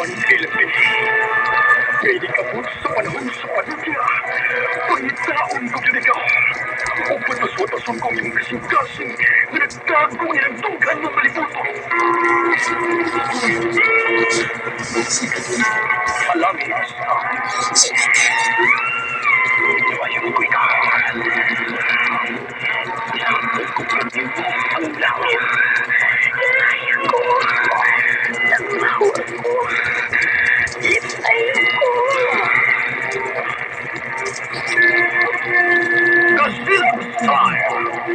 Apan kailan kay di kabut sa panahon sa panudya. Pangitaon ko gyud ikaw. O patas-watason ko ang imong kasing-kasing nga nagtago nga nagdugan mo kalibutan. Alami sa Iwayan ko ikaw. Isangkot ko kanimo ang langit. Kaya ko. Nagmaho ako. Lipay ko. Godzilla style!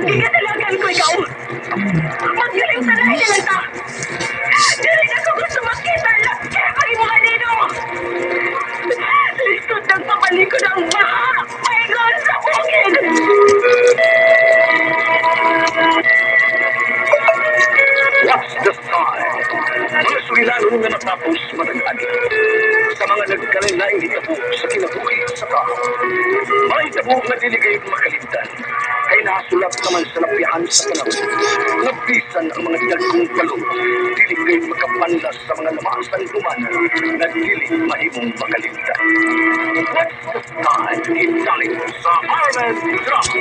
Gikatalagan ko ikaw. Magaling sa lahi lang ta. Dili na ko gusto makita ang laki pag imo kanino. Lisod ng papalikod ang baha. Paingon sa bukid. What's the style? Mga sulilanon nga natapos matag-agi. Sa mga nagkalain-laing hitabo sa kinabuhi sa tao. Mga hitabo nga dili kayo makalimtan. Kay nasulat naman sa lapyahan sa panahon. Nga bisan ang mga dagkong palo. Dili kayo makapanlas sa mga lamasan dumanan nga dili mahimong makalimtan. What's the style? Italik sa Armen Drama.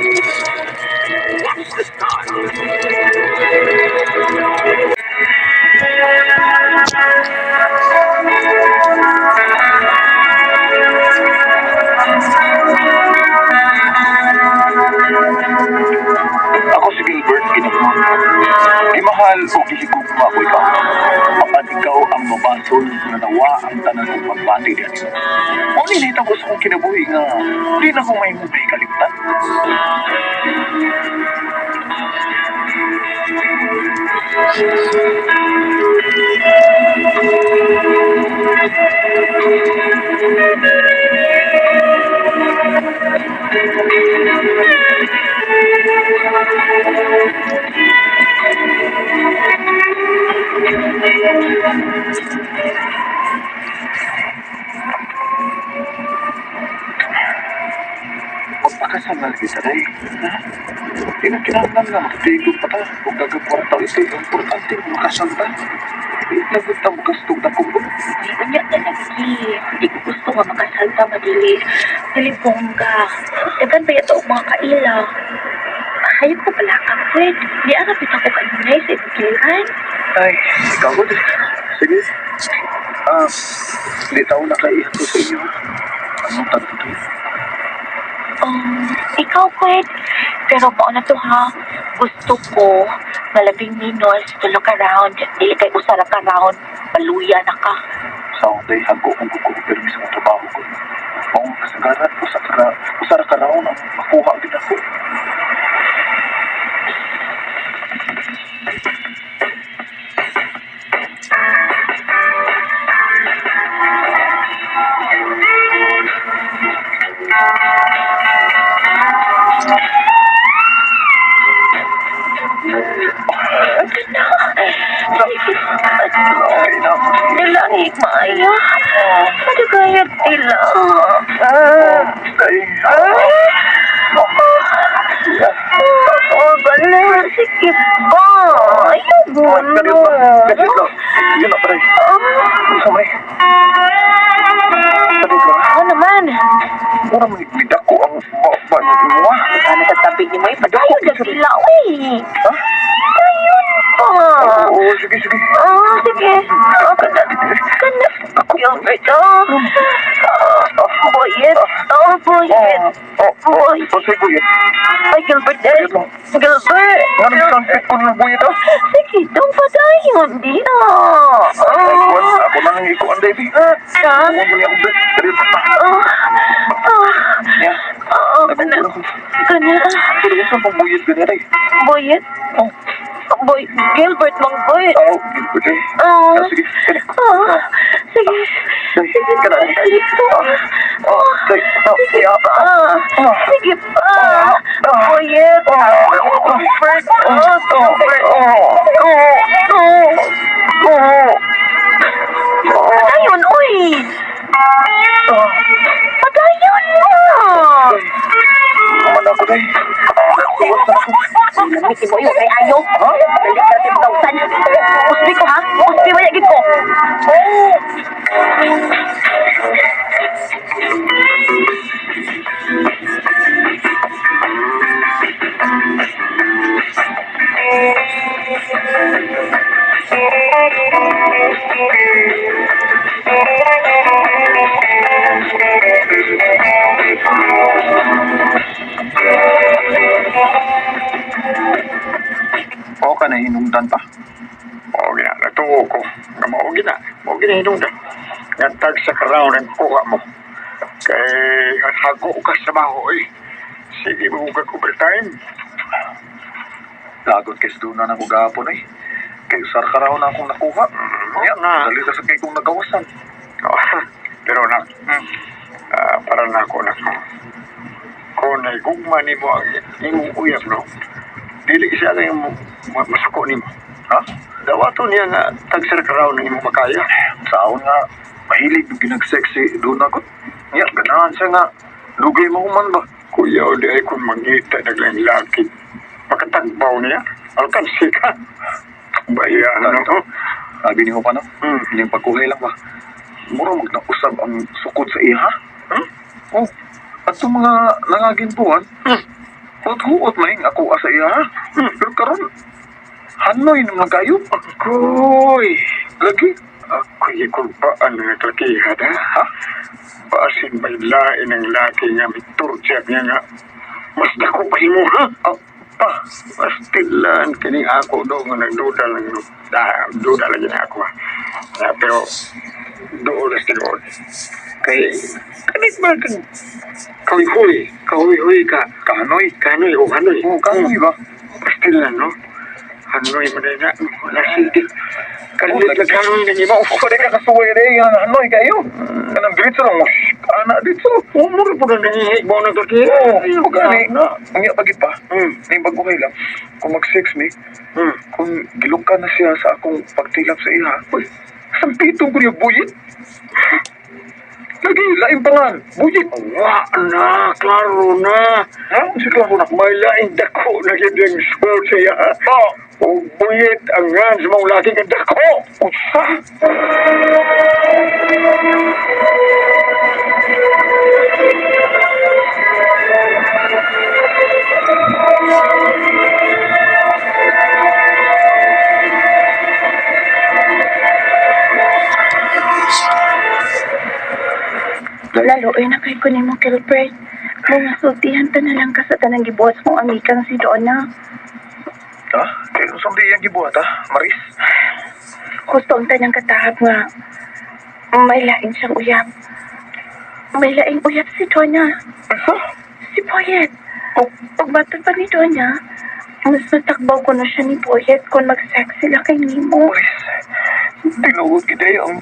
What's the style? Ako si Gilbert Ginigmon. Gimahal o gihigugma ko ikaw. Apan ikaw ang mabasol nga nawa ang tanan kong pagbati diyan. Mao ni nahitabo sa akong kinabuhi nga di na ko mahimong kalimtan. Magpakasal na lagi sa day. Ha? Di na kinahanglan nga magtigog pa ta. Kung gagapwarta ito, importante makasal ta. Di na gud ta makastog na kubo. Ay, unya na lagi. Hindi ko gusto nga makasalta madili. Dili bongga. Dagan pa yato og mga kaila. Hayop ko pala ka, Fred. Di ara pita ko kanunay sa imong kiliran. Ay, ikaw gud. Sige. Ah, di tao na kaihan ko sa inyo. Anong tanto to? Ikaw, Fred. Pero mao na to ha. Gusto ko malabing minos to look around. Dili kay usa ra ka round. Paluya na ka. Sa akong day, hago kong kuko permis ang trabaho ko. Maong kasagaran, usa ra ka raon ang makuha gid ako. Okay na ako. Nilangig maayo. Madugayag tila. Ay, Oh, bala. Sige ba? Ayaw mo Dali no. lang. Dali lang. Yun na, pare. Sa may. Dali lang. Ano naman? Mura man ko ang ba ni mo. Ano sa tabi ni mo? Padayon na sila, uy. Ha? Padayon pa. Oo, sige, sige. Oh, sige. Oh, kana. Kana. Gilbert, oh. Oh, boyet. Oh, boyet. Oh, oh, Boy. oh, sige, buyit. Ay, Gilbert, eh. Gilbert. Nga nang sunset ko ng buyit, ah. Sige, dong padayon, di ah. Ay, kuwan, Oh. ako na nang ikuan, baby. Ah, Kuwan mo niya akong break. Dali lang. oh, oh. Ya. Oo, kana. Nagugula ko. Kana. Pero kung saan pang buyit ganyan, ay. Boyet? Oh, Boy, Gilbert, mang boy. oh, Gilbert, eh. Oh. Ah, sige, kani. Oh, sige. Day, Sige, kana. dito. Oh, Day, oh, sige ya. pa. Sige pa. Boyet. Gilbert. Oh, Gilbert. Oh, oh, oh, oh. Padayon, uy. Oh, Padayon mo. day. Kuman ako, day. Tuwas na ako. Lamig mo yun, kay ayo. Dali ka 10,000. Usbi ko, ha? Usbi, wala gid ko. O ka na hinungdan pa. Mao gina, natuo ko. Nga mao gina, mao gina hinungdan. Nga tag sa karaon ang kuha mo. Kay ang hago ka sa baho eh. Sige mo kag overtime. Lagot kay sa doon na ako gahapon eh. Kay usar ka raw na akong nakuha. Nga Nga, dali ka sa kay kong nagawasan. Oh, pero nak, para na ako nak. Kung naigugma nimo ang imong uyab no, dili siya lang yung masuko nimo. Ha? Dawato niya nga tagsar ka raw ng imong makaya. Saon nga, mahilig yung ginag-sexy doon ako. Nga, ganahan siya nga. Lugay mo human ba? Kuya, o di ay kung mangita naglang laki. Makatagbaw niya. Alkansi ka. Baya, no? Sabi niyo pa no? Hmm. Yung pagkuhay lang ba? Mura magnausab ang sukod sa iha. Hmm? Oh, at itong mga nangagintuan, huot-huot mahing ako sa iha. Pero karon hanoy naman kayo. Agoy! Lagi. Ako'y kulpaan ng kakiha da. Ha? Baasin ba'y lain ang laki nga may torture niya nga. Mas dako pa himo, ha? Ah, pa. Mas tilan kining ako do nga nagduda lang no. Da, duda lagi na ako ha. Ah, pero doon na tinuod. Kay kanit ba kang kawihuy, kawihuy ka. Kanoy. Kanoy o hanoy. Oh, kanoy ba? Pastilan no. Hanoy man na nasidi. Kalit Oh, lang kanoy ng iba. Pwede ka kasuway rin, ang hanoy kayo. Kanang diretso lang, ana dito. Oh, mura po na nangihi mo ng kaki. Oo, oh, gani. Ang iya pagit pa. Ning bago lang. Kung mag-sex me, kung gilok ka na siya sa akong pagtilap sa iha, uy, sampitong ko niya buyit. Lagi, laing pangan, buyit. Wa na, klaro na. Ha? Ang klaro na. May laing dako na gid ang suot siya. Oh, O buyit ang ngan sa mga laki nga dako. Usa! Lalo ay nakay ko nimo Gilbert. Mga sultihan ta na lang ka sa tanang gibuhat mong amikang si Donna. Ha? Kaya kung saan iyang gibuhat, ha? Maris? Husto ang tanang katahap nga may lain siyang uyab. May laing uyab si Donna. Unsa? Si Boyet. Oh, Pagbatod pa ni Donna, mas matakbaw ko na siya ni Boyet kung mag-sex sila kay Nemo. Maris, tinuod gid ay ang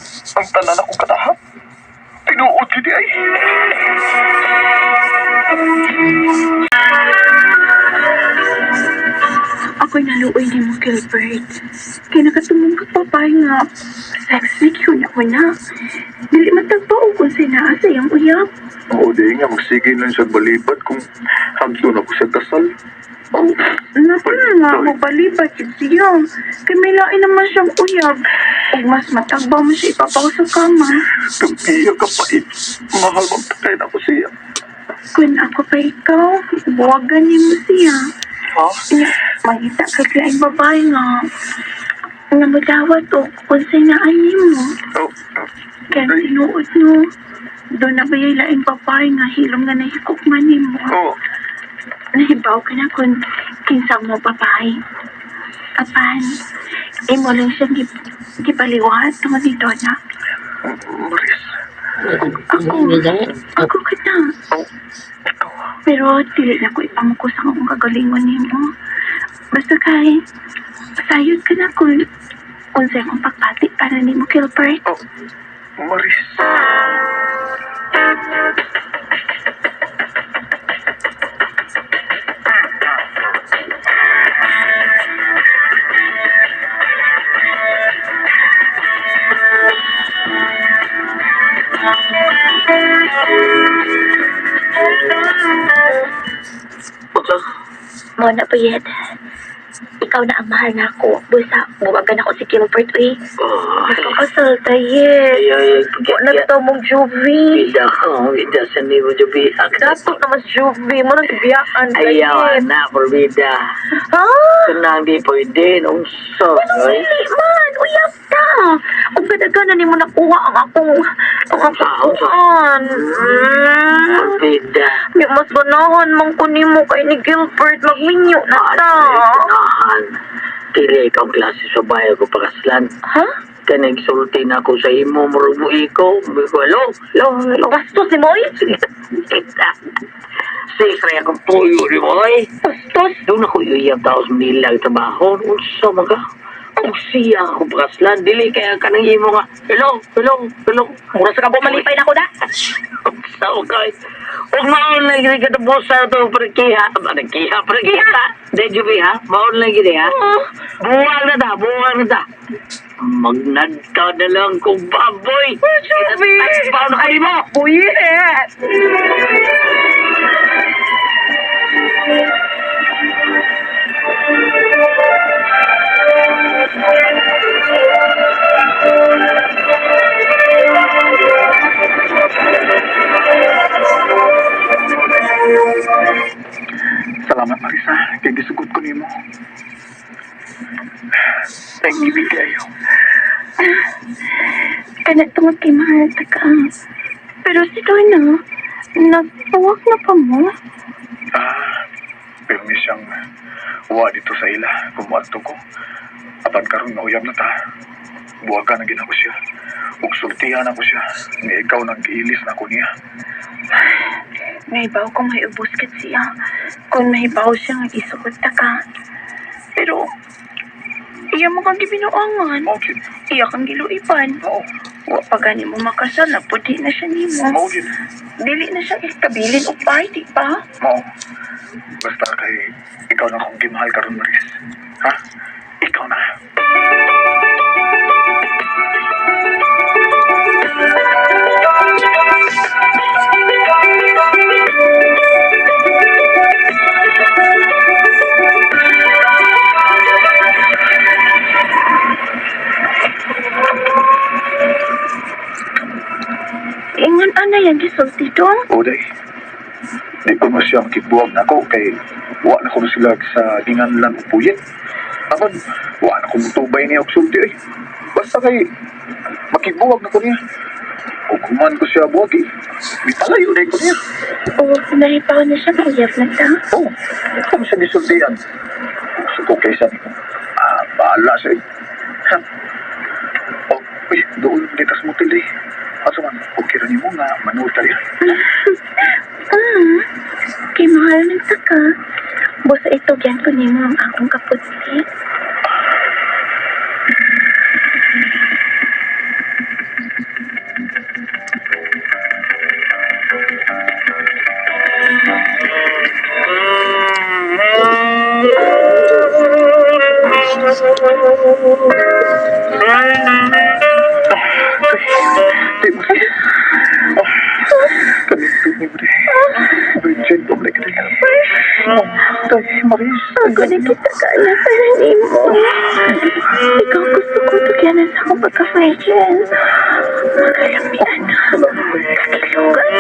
tanan akong katahap. Tinuod gid ay. Ako'y naluoy ni mo, Gilbert. Kaya nakatumong ka papay nga. Sex na yun ako na. Dili matagbaw kung sinaa sa iyang uyab. Oo, di nga, magsige lang siya balibad kung hagdo na ko siya kasal. Oh, naku na nga, mabalibat yun siya. Kay may lain naman siyang uyab. Ug mas matagbaw mo siya ipapaw sa kama. Tugtiya ka pait. Mahal magpatay na ko siya. Kung ako pa ikaw, buwagan ni mo siya. Ha? Iya, mangita ka siya ang babae nga. Nga mudawat o kung sinaan ni mo. Oh, Kaya sinuot no. Doon na ba yung laing babae nga hilom nga nahikok man ni mo. oh. Nahibaw ka na kung kinsa mo babae. Apan, imo lang siyang gibaliwat tungod ni Donna. Maris. Ako, ako ka na. Oh, ikaw. Pero dili na ko ipamukos ang akong kagalingon nimo. Basta kay, sayod ka na kung unsay akong pagpati para nimo, Gilbert. Oh, Maris. Mo na pa yet. Ikaw Ikaw na ang mahal na ako. Busa, buwagan ako si Gilbert, uy. Oh, Magkakasal tayo. ay, ay, Wa na bitaw mong Jovi. Bida ko, bida sa ni mo Jovi. Dapat na mas Jovi. Mo nang gibiyaan. Ayaw na, porbida. Ha? Kanang di pwede, nung so. Anong dili man? Uyab ta. Ug kadaghanan nimo nakuha ang akong Sao, sao? kuan. Porbida. Di mas ganahan man ko nimo kay ni Gilbert magminyo na ta. Ganahan. Dili ikaw ang klase sa bayo ko pakaslan. Ha? Kanang sulti na ako sa imo, murubo iko. Hello, hello, hello. Bastos ni Moy? Sis, rin akong tuyo ni mo, oy. Bastos. Doon ako iyab tao sa Manila ang trabaho. Unsa man ka? Ang siya ako pakaslan. Dili kaya ka ng imo nga. Hello, hello, hello. Mura sa kabo malipay na ko da. Unsa ko kay. Ug maon lang gid ka sa to prekiha. Prekiha, prekiha. Medyo bi ha. Maon lang gid ha. Buwag na ta, buwag na ta. Magnadka na lang kung baboy. Jovi! Paano kayo mo? Buyet! Salamat, Marisa. Kay gisugot ko nimo. Thank you, kayo. Kana tungod kay mahal ta ka. Pero si Donna, nagpuwak na pa mo. Ah, pero mi siyang wa dito sa ila kung muadto ko. Apan karon nga uyab na ta. Buwaga na gid ako siya. Ug sultihan ako siya. Nga ikaw nang giilis na ako niya. Nahibaw ko may ubos kit siya. Kung nahibaw siya nga isugot ta ka. Pero, iya mo kang gibinuangan. Mao gid. Iya kang giluipan. Mao. Wa pa gani mo makasal, naputi na siya nimo. Mao gid. Dili na siya ikabilin og pay, di ba? Mao. Basta kay ikaw na akong gimahal karon Maris. Ha? Ikaw na. Ingon ana yan gisulti dong. O day. Di ko mo siya makibuwag na ako kay wa na ko na sila sa ginganlan o puyit. Apan, wa na ko mutubay niya og sulti eh. Basta kay makibuwag na ko niya. O kuman ko siya buwag eh. Mipalayo na ko niya. O nahibaw na siya mauyab na ta. Oo, oh, siya gisultian. Gusto ko kaysa niyo. Ah, bahala siya eh. Ha? Oh, uy, doon dito sa motel eh. Asa man, okay ra nimo nga manood ka niya. Ah, kay mahal man ta ka. Busa itugyan ko nimo ang akong kaputli. Di mo siya. Oh, kanito ni Bre. Virgin ko na kita. Oh, tay, Maris. Ako na kita ka na para nimo. Ikaw gusto ko tugyanan sa akong pagka-virgin. Makalamian na. Salamat, tay. Kakilugan.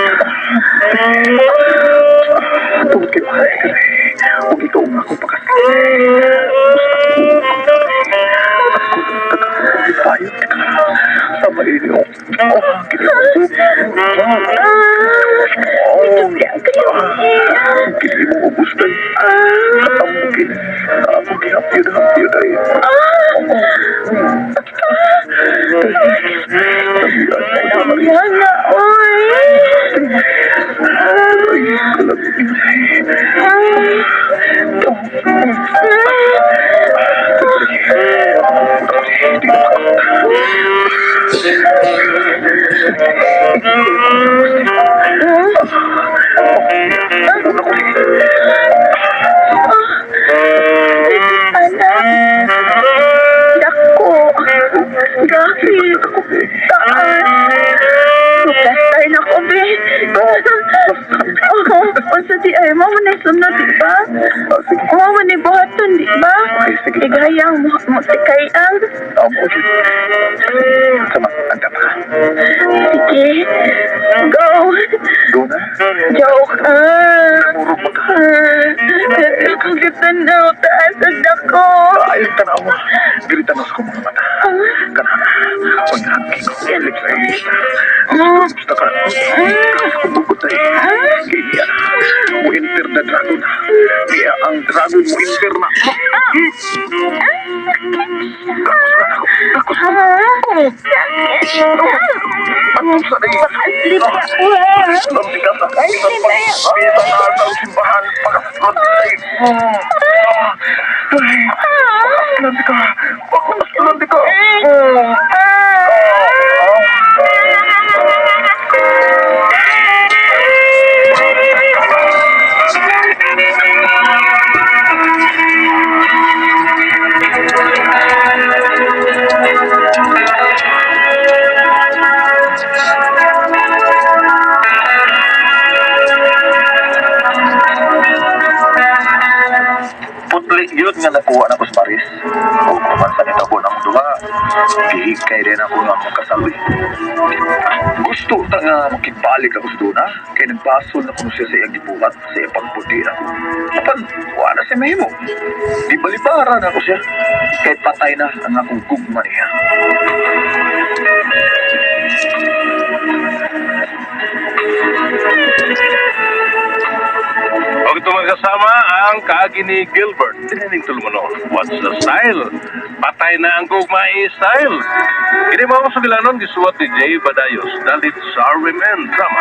Tungod kay mahal ka na. Huwag ikaw ang akong pakasal. Ako tagapayot ka. Sa mainyo. Oh, kinibo. Ah, Oh, itugyan ko nimo. kinibo ubos tay. Ang akong gihapyod-hapyod ay. Yan na, oy. Ay, kalabit. Anak. Dako. Gahi. Taas. Luplastar na ko, be. Oh, unsa di ay mao man ay sunod, di ba? Oh, sige. Mao man ay buhaton, di ba? Okay, sige. Igayang mo mo tikayang. Oh, okay. Sama, andam ka. Sige. Go. Go na. Joke. Ah. Namurog ba ka? Ah. Ako gitanaw, taas ang dako. Ay, tanaw mo. Dili tanaw sa kong mga mata. Kanana. Pagkaki ko. Lips ay lista. Gusto ka. Bukod tayo. Kaya, mo enter the dragon. Kaya ang dragon mo enter na. Gakos na ako. Gakos na. Ano sa day? Sleep ka ako, ha? Lambi ka sa bisan pag bisan na sa simbahan pagkaslot ay. Pagkaslot ka. Pagkaslot ka. Putli yun nga nakuha na ko sa Paris. O kuman sa nito ko ng duha. Gihikay din ako nga akong kasaloy. Gusto ta nga makigbalik ako sa duna. Kay nagbasol na kuno siya sa iyang gibuhat sa iyang pagputi ako. Apan, wala siya mahimo. Di balibara na ako siya. Kay patay na ang akong gugma niya. Og ito mga kasama ang kaagi ni Gilbert. Tinining tulumanon. What's the style? Patay na ang gugma style. Kini mo ang sugilanon gisuwat ni Jay Badayos. Dalit sa RMN Drama.